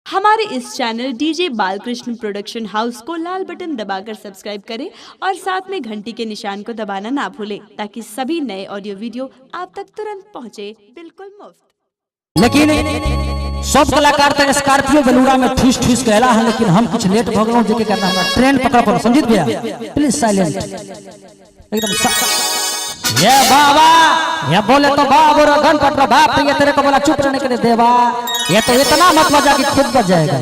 हमारे इस channel DJ Balkrishna production house को लाल बटन दबाकर सब्सक्राइब करें और साथ में घंटी के निशान को दबाना ना भूलें ताकि सभी नए ऑडियो वीडियो आप तक तुरंत पहुंचे बिल्कुल मुफ्त। लेकिन सब कलाकार तो स्कॉर्पियो बेलूरा में ठूस ठूस के अला है, लेकिन हम कुछ लेट भ गेलहुं, जेके कारण हमरा ट्रेन पकड़ पड़ल। संजीत भैया प्लीज साइलेंट एकदम। ये बाबा ये बोले तो बाबू रो गणपत रो बाप, ये तेरे को बोला चुप रहने के लिए देवा, ये तो इतना मत बजा कि खुद बज जाएगा।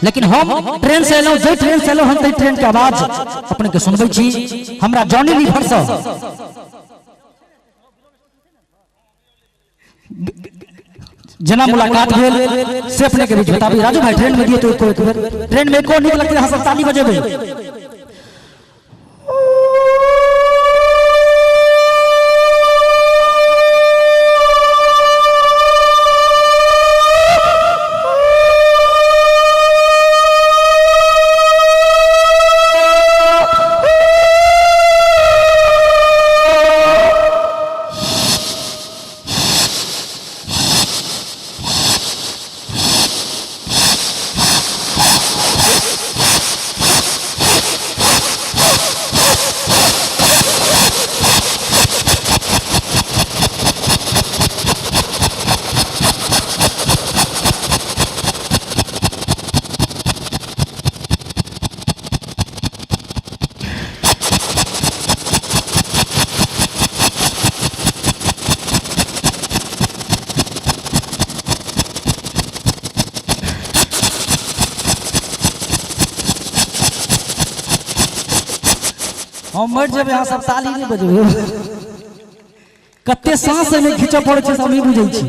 लेकिन हम ट्रेन से एलहुं, जे ट्रेन से एलहुं हम तै ट्रेन के आवाज अपने के सुनबै छी। हमरा जॉनी लीवर से जना मुलाकात भेल से अपने के बीच बताबी। राजू भाई ट्रेन में दिए तो एक बेर ट्रेन में को निक लगते हम सब ताली बजेबे। हम मर जब यहाँ सब ताली नहीं बजेबै, कते सांस एहिमे घीचऽ पड़ै छै से हम नहि बुझै छी।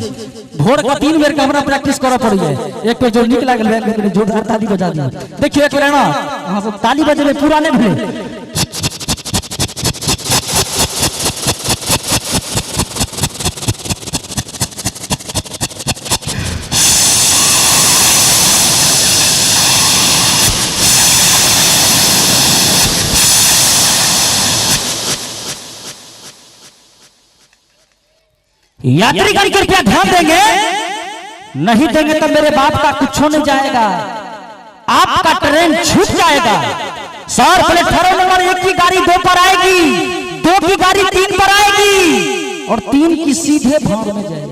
भोर के 3 बेर के हमरा प्रैक्टिस करऽ पड़ैया। एक बेर जो नीक लागल एक बेर जोरदार ताली बजा दियौ। देखियौ एक बेर एना अहाँ सब ताली बजेबै, पूरा नहि भेलै। यात्रीगण कृपया ध्यान देंगे, नहीं देंगे तो मेरे बाप का कुछ नहीं जाएगा, आपका ट्रेन छूट जाएगा। सर प्लेटफॉर्म नंबर 1 की गाड़ी 2 पर आएगी, 2 की गाड़ी 3 पर आएगी और 3 की सीधे भाग में जाएगी।